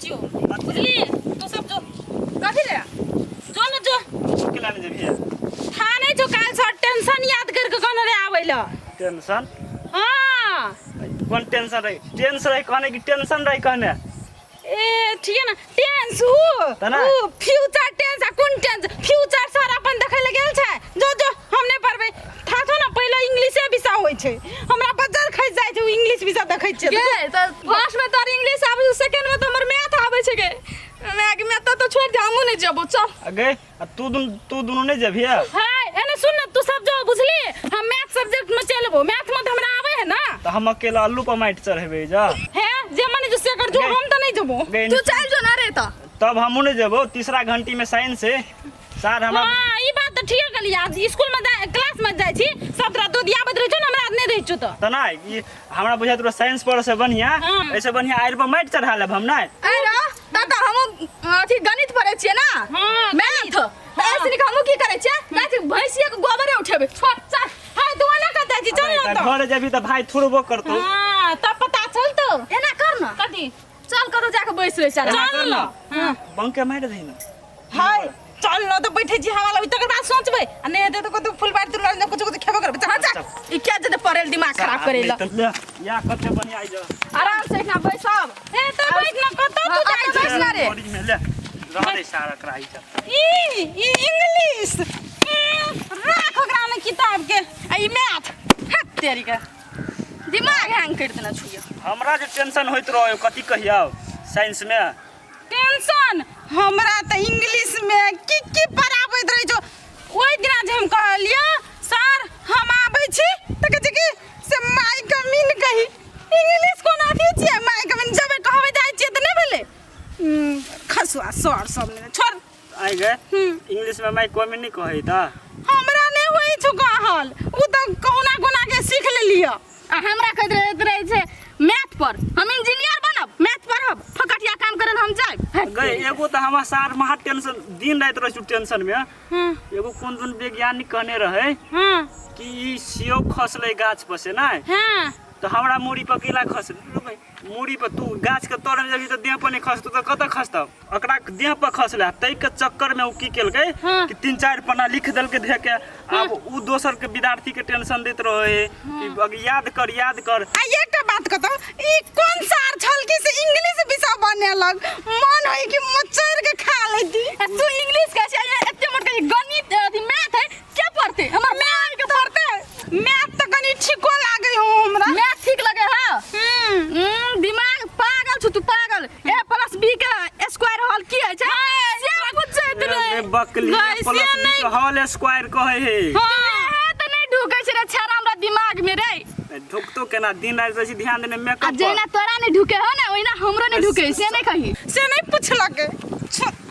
छियो बुझली तू सब जो कथी रे जो न जो केला नहीं जेबही था नहीं जो काल सर टेंशन याद करके कहने रे आबै ल टेंशन हाँ कोन टेंशन रही टेंस रही कहने की टेंशन रही कहने ए ठीक है ना टेंस उ त ना? उ फ्यूचर टेंस आ कोन टेंस फ्यूचर सर अपन देखै ल गेल छै जो जो हम नहीं पढ़बै था छौ ना पहिले इंग्लिशे विषय होइ छै हमरा बज्जर खसि जाइ छै उ इंग्लिश विषय देखै छियै गे तऽ फर्स्ट में तोर इंग्लिश आबै छै सेकंड में तऽ हमर मैथ आबै छै गे मैं के मैथ तऽ छोड़ दे हमहूँ नहि जेबो चल आ गए आ तू दुनू तू दुनू नहीं जेबही हाय एने सुन ना तू सब जो बुझली हम मैथ सब्जेक्ट में चलबो मैथ में तो हमरा आवे है ना तो हम अकेला अल्लू पर माटि चढ़ेबै जा हे जे मने जो से कर जो गए। हम तो नहीं जबो गए तू चल जो ना रे तऽ तब हमहूँ नहीं जेबो तीसरा घंटी में साइंस है सर हमरा हां ई बात तो ठीक कहली आज स्कूल में जा क्लास में जाय छी सब तरह दूध आबैत रहै छौ ना हमरा नहीं रहै छौ तो तऽ नहि ई हमरा बुझाइत रहौ साइंस पढ़ से बढ़िया हाँ। ऐसे बढ़िया आयर पर माटि चढ़ा लेब हम नहि अरे त तऽ हमहूँ अथी गणित पढ़ै छियै ना हाँ, मैथ तऽ ऐसे नीक हमहूँ की करै छियै जाइ छियै भैंसिए के गोबरे उठेबै छोड़ चल हाय तू एना कतऽ छी चल ना तो घर जेबही तऽ भाई थोड़बो करतौ हां तब पता चलतो एना कर ना कथी चल करू जाके बैस रहै छै एना चल कर ना ना हां बंके मारि दही ना हाय चल न तऽ बैठे छी हवा लगी तकर बाद सोचबै आ नहि हेतै तऽ कतौ फुलबाड़ी तुलबाड़ी कुछ कुछ खेबो करबै चल चल ई क्या जते पढ़े दिमाग खराब करे ला ले या कते बढ़िया आई जा आराम से एकना बैसब ए तऽ बैठ न कतौ तू हाँ, जाइ बैस छी ना रे। बॉडी में ले रह दे सारा कराई चल ई ई इंग्लिश राख ओकरा में किताब के आ ई मैथ हट तेरी के दिमाग हैंग कर देना छुइया हमरा जे टेंशन होइत रहो कथी कहिया साइंस में टेंशन हमरा तऽ इंग्लिश में की की पढ़ाबैत रहै छौ ओहि दिना जे हम कहलियै सर हम आबै छी तऽ कहै छै कि से माय कमीन कही इंग्लिश कोन अथी छियै माय कमीन जब कहबै जाइ छियै तऽ नहि भेलै खसुआ सर सब ने छोड़ आइ गए इंग्लिश में माय कमी नहीं कहै तऽ हमरा नहि होइ छौ कहल ओ तऽ कहुना कोना के सीख लेलियै आ हमरा कहैत रहैत रहै छै मैथ पर हम इंजीनियर बनब मैथ पढ़ब फकटिया काम करल हम जायब गए एगो तऽ हमरा सार महा टेंशन दिन राति रहै छु टेंशन में एगो कोन दुन वैज्ञानिक कहने रहै कि ई सेब खसलै गाछ पर से नहि तऽ हमरा मूड़ी पर केला खसलै मूड़ी पर तू गाछ के तर में जेबही तऽ देह पर नहि खसतौ तऽ कतऽ खसतौ ओकरा देह पर खसलै ताहि के चक्कर में ओ की केलकै कि तीन चारि पन्ना लिख देलकै धे के आब ओ दोसर के विद्यार्थी के टेंशन दैत रहे कि अगर याद कर याद कर आ एकटा बात कहतौ ई कोन सार छल कि से इंग्लिश विषय बनेलक मन होई कि मचोर के खा लेती आ तू इंग्लिश कहै छै एते मोट के गणित अथी मैथ है के पढ़ते हमर मैथ के पढ़ते मैथ तऽ कनि ठीको लागै हो हमरा मैथ ठीक लगे है दिमाग पागल छु तू पागल ए प्लस बी के स्क्वायर होल की है छै से पूछैत रहे बकली गैसे प्लस बी नहि- के होल स्क्वायर कहै है हाँ तऽ नहि ढुकै छै रे छेड़ा हमरा दिमाग में रे ढुकतो केना दिन राति रहै छी ध्यान देने आ मेकअप जहिना तोरा नहि ढुके हो ने ओहिना हमरो नहि ढुके से नहि कही से नहि पुछलक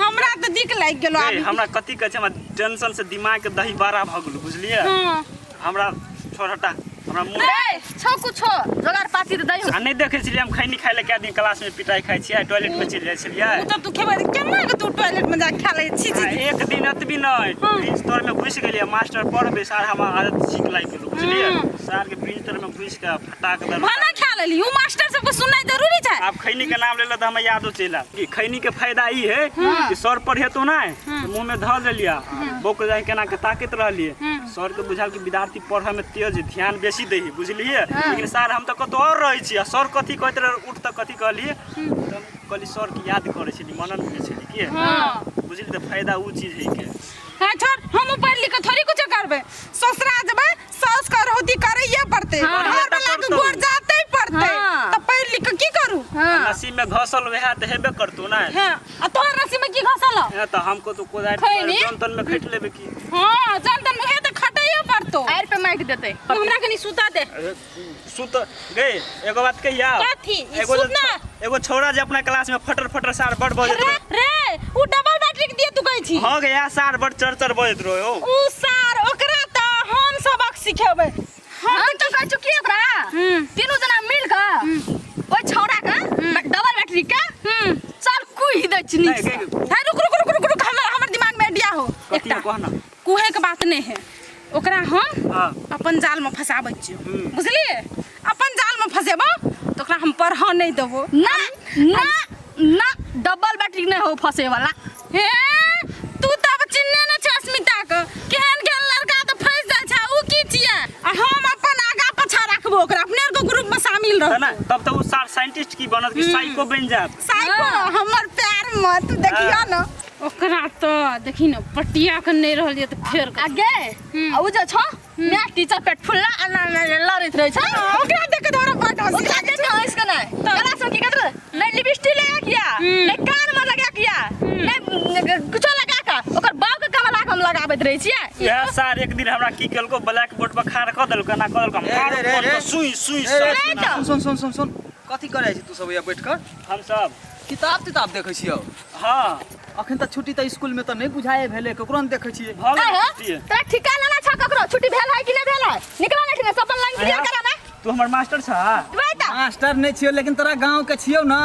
हमरा तऽ दिक लागि गेलो पर आब हमरा कथी कहै छै हमरा टेंशन से दिमाग के दही बड़ा भऽ गेल बुझलियै हाँ हमरा छोड़ हटा हमरा मुँह रे छौ कुछो जोगार पाती तऽ दै आ नहि देखै छलियै हम खैनी खाइ लए कए दिन क्लास में पिटाइ खाइ छियै टॉयलेट में चलि जाइ छलियै ओ तऽ तू खेबै केना के तू टॉयलेट में जा खा लै छी आ एक दिन एतबी नहि ब्रिंच तर में घुसि गेलियै मास्टर पढ़बै सर हमरा आदत सीख लागि गेल बुझलियै सर के ब्रिंच तर में घुसि कऽ फटाक दऽ भाना खा लेली उ मास्टर सबके सुननाइ जरूरी छै आब खैनी के नाम लेला तऽ हमरा यादो चलि आयल कि खैनी के फायदा ई है कि सर पढ़ेतो नहि तऽ मुँह में धऽ लेलियै बौक जाय केना के ताकैत रहलियै सर के बुझायल कि विद्यार्थी पढ़ऽ में तेज है, ध्यान बेसी दै है बुझलियै लेकिन सर हम तऽ कतौ और रहै छी आ सर कथी कहैत रहै उठ तऽ कथी कहलियै तऽ हम कहली सर के याद करै छली मनन करै छली की बुझली तऽ फायदा उ चीज है के हाँ छोड़ हम पढ़ लिख के थोड़ी कुछ करबै ससुरा जेबै साउस के रौदी करैये पड़तै हाँ। घर वाला के गोर जाते पड़तै हाँ। तऽ पढ़ लिख के की करू हाँ नसीब में घसल वएह तऽ हेबे करतौ ने हाँ आ तोहर नसीब में की घसल हौ? तऽ हमको तो कोदारि खैनी? जन तन में खटि लेबै की हाँ जन तन मुहे तऽ खटैये पड़तौ आयर पे माटि देतै हमरा कनी सुता दे अरे, सुत गई एगो बात कहिया कथी? ई एगो जे सुत ना। एगो छौड़ा जे अपना क्लास में फटर फटर सार बड़ बजैत रे रहे रे उ डबल बैटरी के दिए तू कहै छी हाँ गया सार बड़ चर चर बजैत रहे हो उ सार ओकरा तऽ हम सबक सिखेबै हम तऽ कहै छु की ओकरा तीनू जना मिल कऽ ओहि छौड़ा के डबल बैटरी के चल कुहि दै छी नीक से नहीं, गई, हे रुक रुक रुक रुक रुक हमर हमर दिमाग में आइडिया हो कथी एकटा कह ना कुहे के बात नहीं है ओकरा हम हाँ अपन जाल में फंसाबै छियो हम्म। बुझलिए अपन जाल में फंसेबो तऽ ओकरा हम पढ़ऽ नहीं देबो ना ना ना डबल बैटरी नहीं हो फंसे वाला। हे तू तब चिन्ने न छै अस्मिता के, केहन केहन लड़का तऽ फंसि जाइ छै, उ की छियै? आ हम अपन आगा पाछा राखबो ओकरा, अपने आरके ग्रुप में शामिल है रह। ना, तब तो उ सार साइंटिस्ट की बनत कि साइको बन जात। साइको हमर प्यार मत देखियो न। ओकरा तऽ देखी न पटिया के नहीं रहल तऽ फेर आ गे आ उ जे छौ नया टीचर पेट फुल्ला आ ना ना लड़ैत रहै छै। ओकरा देख के हमरा बड हँसी ओकरा लागै देख के हँसि के नहि क्लास में की कहत रहै? नहीं लिपस्टिक लगा किया, नहीं कान में लगा किया, नहीं कुछो लगा के ओकर बाप के कमला के हम लगाबैत रहै छियै। इएह सार एक दिन हमरा की केलको, ब्लैक बोर्ड पर खाड़ कऽ देलको, एना कऽ देलको, हम रे, खाड़ रे, कऽ रे। देलको, सुई सुई रे, रे, सब सुना। सुन सुन सुन सुन सुन, कथी करै छी तू सब यहाँ बैठ कर? हम सब किताब तिताब देखै छियौ? हाँ। अखन तऽ छुट्टी तऽ स्कूल में तऽ नहि बुझाए भेलै, ककरो नहि देखै छियै। भऽ गेल आँय हौ, छुट्टी। तोरा ठिकाना ना छौ ककरो, छुट्टी भेल है कि नहि भेल है? निकला नहीं ठिकाना, सब अपन लाइन क्लियर करा ना। तू हमर मास्टर छह? वही तऽ। मास्टर नहि छियौ लेकिन तोरा गाँव के छियौ ना।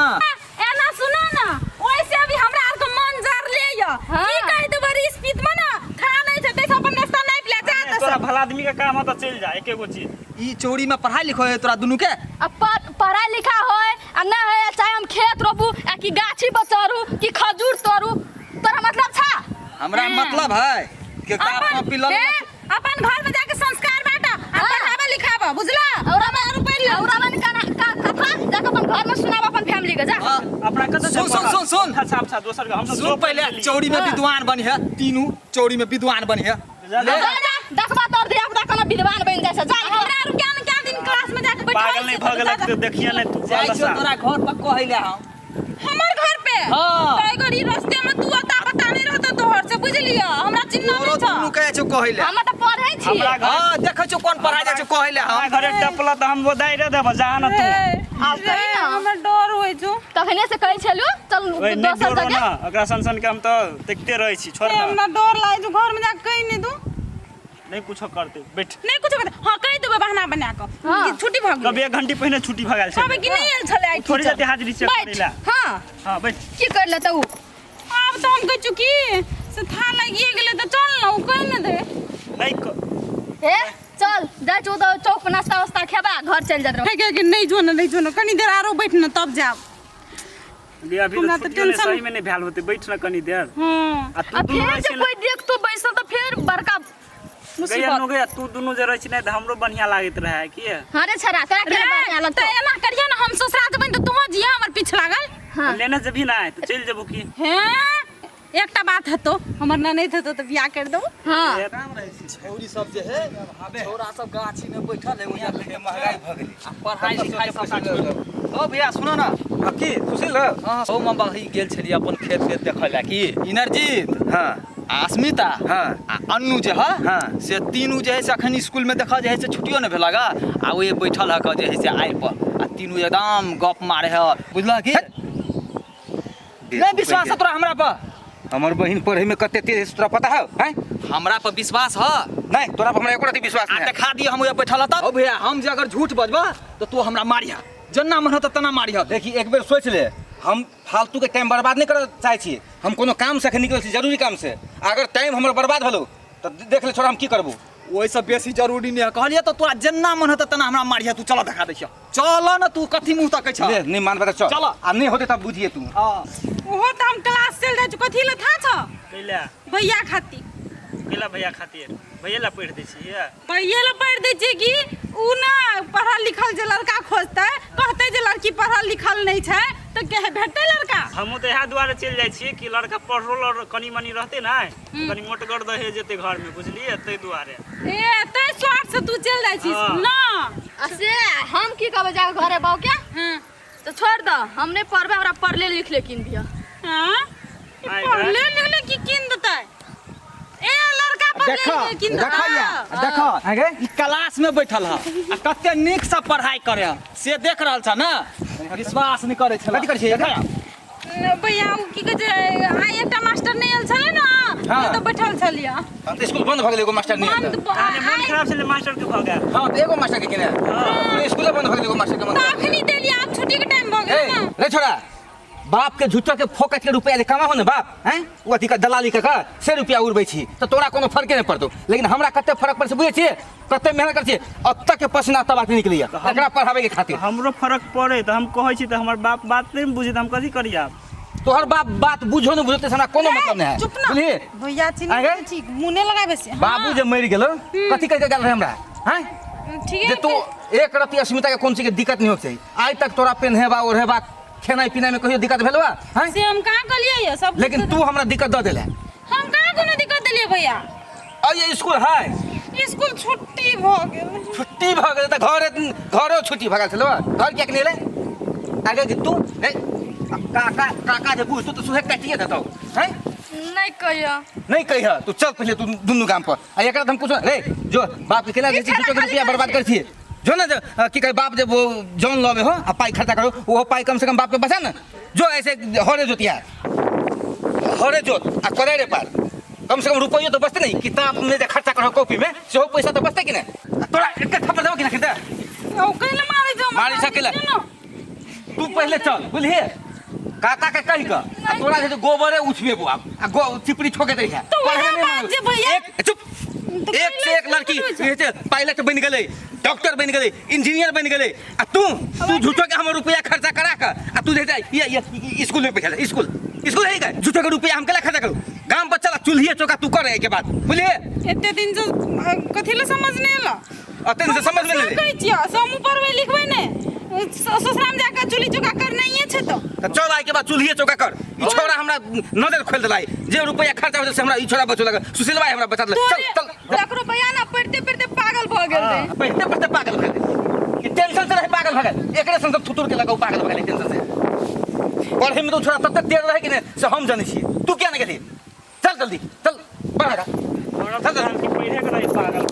एना सुना ना, ओइसे भी हमरा आर के मन जरले य। हाँ। की कहि देबै, स्पीड में ना खा नहीं छै, तैसे अपन नाश्ता नहीं पिला जा नहीं, तोरा भला आदमी के काम हो तऽ चलि जा, एके गो चीज। ई चोरी में पढ़ाई लिखो है तोरा दुनू के? अब पढ़ाई लिखा होय आ ना होय, चाहे हम खेत रोपू आ कि गाछी पर चढ़ू कि खजूर तोड़ू, तोरा मतलब छा? हमरा मतलब है कि किताब कॉपी लऽ ए, अपन घर में जाके संस्कार बांटा आ हाँ। पढ़ावा लिखावा, बुझला? और और अपन कथा जाके अपन घर में सुनाब अपन फैमिली के, जा। हाँ। अपना कतऽ सुन, सुन, सुन, सुन। अच्छा अच्छा, दोसर के हम सब सुन जो पहले, पढ़ि लेली। चौरी में हाँ। विद्वान बनी है, तीनू चौरी में विद्वान बनी है। जा, ले। जा। जा, जा, देखबा तोर धिया पुता कोनो विद्वान बनि जाइ छै, जा। हमरा आर क्या न क्या दिन क्लास में जाके बैठल पागल नहीं छै, भऽ गेलक तऽ देखिए नहि तू जाइ छियौ अलसा। तोरा घर पर कहै ले हम। हमर घर पे? हाँ। तो एगो ई रास्ते में तू अता पता नहीं रहता तोहर से, बुझलियो? हमरा चिन्ह तोरो नहीं छौ। दुनू कहै छौ कहै ले। हम तऽ पढ़ै छी। हमरा घर हाँ, देखै छौ कोन पढ़ाइ जाइ छौ कहै ले हम। हमरा घरे टपला तऽ हम दाइरे देबऽ, जा न तू। आब कही ना। हमरा डर होइ छौ। तखने से कहै छलु चल ओए, नहि दोसर डरो जगह। ना, ओकरा सन सन के हम तऽ देखते रहै छी, छोड़ ए, ना। हमरा डर लागै छौ, घर में जाके कहि नहि दू। नहीं कुछो करते, बैठ। नहीं कुछो करते, हाँ कहि देबै बहाना बना कऽ हाँ। कि छुट्टी भऽ गेलै। कभी एक घंटी पहिने छुट्टी भऽ गेल छै। कहबै कि नहीं आयल छलै आइ थोड़ी टीचर। जाते हाजिरी चेक बैठ। करै ला। हाँ। हाँ बैठ। की कर लेतौ उ? आब तऽ हम कहै छु कि से था लागिए गेलै तऽ चल न, उ कहि ने दे। नहीं हे चल जाइ छौ तऽ चौक पर नाश्ता वास्ता खेबा घर चलि जात रहो। हे गे, नहीं जो न, नहीं जो न, कनी देर आरो बैठ न तब जाब। गे, अभी हमरा तऽ तऽ छुट्टियो नहि टेंशन- सही में नहीं भेल होतै, बैठ न कनी देर। हाँ। आ तू आ दुनू फेर रहै जे छी ने- कोइ देखतो बैसल तऽ फेर बड़का गैया मुसीबत। नो गैया, तू दुनू जे रहै छी ने तऽ हमरो बढ़िया लागैत रहै की। हाँ रे छड़ा, तोरा रे, केना बढ़िया लगतौ? तऽ एना करिहे न, हम ससुरा जेबै तऽ तोहूँ जिहे हमर पीछ लागल। हाँ। लेने जेबही ने तऽ चलि जेबौ की। हे एकटा बात हेतौ, हमर ननैद हेतौ तऽ बियाह करि देबौ। हाँ। छौरी सब जे है, छौरा सब गाछी में बैठल है, ओहिया महंगाई भऽ गेलै। आ पढ़ाई लिखाई सब छोड़ि देलक। ओ भैया सुनो ना। हाँ, की सुशील? हाँ, ओ मम्मा ही गेल छलियै अपन खेत तेत देखै लए की इनरजीत। हाँ। आ अस्मिता। हाँ। आ अन्नू जे है। हाँ। से तीनू जे है से अखन स्कूल में देखऽ जे है से छुट्टियो नहि भेलक आ ओहे बैठल है जे है से आइ पर आ तीनू एकदम गप मारे है, बुझलह की? नहीं विश्वास है तोरा हमरा पर? हमर बहिन पढ़े में कते तेज है तोरा पता है? हैं? हमरा पर विश्वास है? नहीं, तोरा पर हमरा एको रति विश्वास आ नहीं है। देखा दिए हम ओहे बैठल हत। ओ भैया, हम जे अगर झूठ बजबा तो तू हमरा मारिहा, जन्ना मन होता तना मारिहा। देखी एक बेर सोच ले, हम फालतू के टाइम बर्बाद नहीं करऽ चाहै छी। हम कोनो काम से अखन निकलल छी, जरूरी काम से। अगर टाइम हमर बर्बाद भेलौ तऽ देख ले छोरा हम की करबो। ओहिसँ बेसी जरूरी नहीं है, कहलिए तऽ तोरा जन्ना मन होता तना हमरा मारिहा, तू चल देखा दै छियौ। चल न तू कथी मुँह तकै छह? ले, नहीं मानबे तऽ चल। चल। आ नहीं होतै तब बुझिए तू। हाँ। ओहो तऽ हम क्लास चलि जाइ छी, कथी लए था छौ? कैला? भैया खातिर। कैला भैया खातिर? भैया ला पढ़ि दै छियै? भैये लए पढ़ि दै छियै कि उ ना पढ़ल लिखल जे लड़का खोजतै, कहतै जे लड़की पढ़ल लिखल नहि छै तऽ के भेटतै लड़का? हमहूँ तऽ इएह दुआरे चलि जाइ छियै कि लड़का पढ़ल आओर कनी मनी रहतै ने, कनी मोटगर दहेज जेतै घरमे, बुझलियै? ताहि दुआरे। ए तै स्वार्थ से तू चलि जाइ छी हाँ। ना? आ से हम की कहबै जाके घरे बाऊ के? हाँ। तऽ छोड़ि दऽ, हम नहि पढ़बै, हमरा पढ़ले लिखले कीन दिअ। हाँ? ई आइ पढ़ले बा। लिखले की कीन देतै? ए लड़का पढ़ले देखऽ, लिखले कीन देतै? देखऽ या, देखऽ, आगे? ई क्लास में बैठल है आ कते नीक से पढ़ाई करे है, से देख रहल छ ना? विश्वास नहीं करे छला। कथी करै छियै? देखऽ। न, भैया उ की कहै छै, आइ एकटा मास्टर नहि आयल छलै ने, हाँ। तऽ बैठल छलियै। हाँ, तऽ स्कूल बंद भऽ गेलै, एगो मास्टर नहि बंद आयल। अहाँके मोन आइ खराब छलै मास्टर के भऽ गेल। हाँ, तऽ एगो मास्टर के केने? पूरे स्कूले बंद भऽ गेलै, एगो मास्टर के बंद। तऽ अखनी देलियै, आब छुट्टी के टाइम भऽ ए गेल ने। रे छोरा, बाप के झूठो के फोकट के रुपया जे कमा हो ने बाप हैं ओ अथी के दलाली के कर से रुपया उड़बै छी तऽ तोरा कोनो फर्के नहि पड़तौ लेकिन हमरा कते फर्क पड़ै छै बुझै छियै कते मेहनत करै छियै एतऽ के पसीना तब आके निकलैया एकरा पढ़ाबै के खातिर। हमरो फर्क पड़े तऽ हम कहै छी तऽ हमर बाप बात नहि बुझे तऽ हम कथी करी आब? तोहर बाप बात बुझो नहि बुझो से हमरा कोनो मतलब नहि है। चुप ना। बुझलियै? भैया चिन्ह आगे? छी मुँह लगाबे से। बाबू जे मरि गेलो कथी कहि के गेल रहे हमरा हैं ठीक जे तू एक रति अस्मिता के कोन चीज के दिक्कत नहीं होके चाही। आइ तक तोरा पेन्हेबा ओढ़ेबा खेनाइ पिनाइ में कहियो दिक्कत भेलवा हैं? से हम कहाँ कहलियै ये सब? लेकिन तू हमरा दिक्कत दऽ देले। हम कहाँ कोनो दिक्कत देलियै भैया? आ ये स्कूल है? स्कूल छुट्टी भऽ गेल। छुट्टी भऽ गेल तऽ घरे घरो छुट्टी भऽ गेल छलौ, घर किएक नहि एलै? आगे कि तू रे काका काका जे बुझतौ तऽ सुहे काटिए देतौ हैं? नहीं कहियो। नहीं कहिह तू चल पहिले तू दुनू गाम पर आ एकरा तऽ हम कुछो रे जो बाप के केना दै छी झूठो के रुपया बर्बाद करै छियै जो ना जो की कहै बाप जे वो जौन लबे हो आ पाइ खर्चा करो ओहो पाइ कम से कम बाप के बचा ना जो ऐसे हरे जोतिया हरे जोत आ करे रे पार कम से कम रुपयो तो बचते नहीं किताब में जे खर्चा करो कॉपी में सेहो पैसा तो बचते कि नहीं? आ तोरा एक थप्पड़ देबो कि ना खिदा ओ कैला मारै छौ? मारै छौ कैला? तू पहिले चल बुझलिए काका के कहि के आ तोरा जे गोबरे उठबेबो आब आ गो चिपड़ी ठोके दै है। तो वएह बात जे भैया एक चुप एक से एक लड़की जे छै पायलट बनि गेलै डॉक्टर बनि गेलै इंजीनियर बनि गेलै आ तू तू झूठो के हमर रुपया खर्चा करा के आ तू जे छै ये स्कूल में पैसा स्कूल स्कूल है के झूठो के रुपया हम केला खर्चा करू? गाम पर चल चूल्हिए चौका तू कर के बाद बुझलिए। एते दिन से कथी ले समझ नहीं एलो? अते दिन से समझ में नहीं। कहै छियो समूह पढ़बै लिखबै ने ससुराल जाके चूल्ही चौका करनाइए छै तो चल आइ के बाद चूल्हिए चौका कर। ई छोरा हमरा नजर खोल देলাই जे रुपया खर्चा होतै से हमरा ई छोरा बचो लगा सुशीलवा हमरा बचा देलक। चल चल तकरो भैया ना पढ़ते पढ़ते पागल भऽ गेल रहे। पढ़ते पढ़ते पागल भऽ गेल ई टेंशन से रहे पागल भऽ गेल एकरे संग सब थुथुर के लगाउ पागल भऽ गेल टेंशन से। पढ़े में तो छोरा तते तेज रहे कि नहीं से हम जानै छियै तू किया नहीं गेली? चल जल्दी चल बढ़ आगा। चल चल पढ़े के रही पागल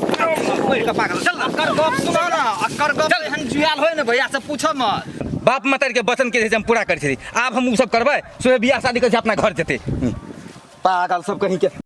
पढ़ के पागल चल ना। अकर गप सुना ना अकर गप एहन जुआल होय ने भैया से पूछऽ मत। बाप मतारी के वचन के हम पूरा करै छली आब हम उ सब करबै सुबह बियाह शादी करै छी अपना घर जेतै पागल सब कहीं के।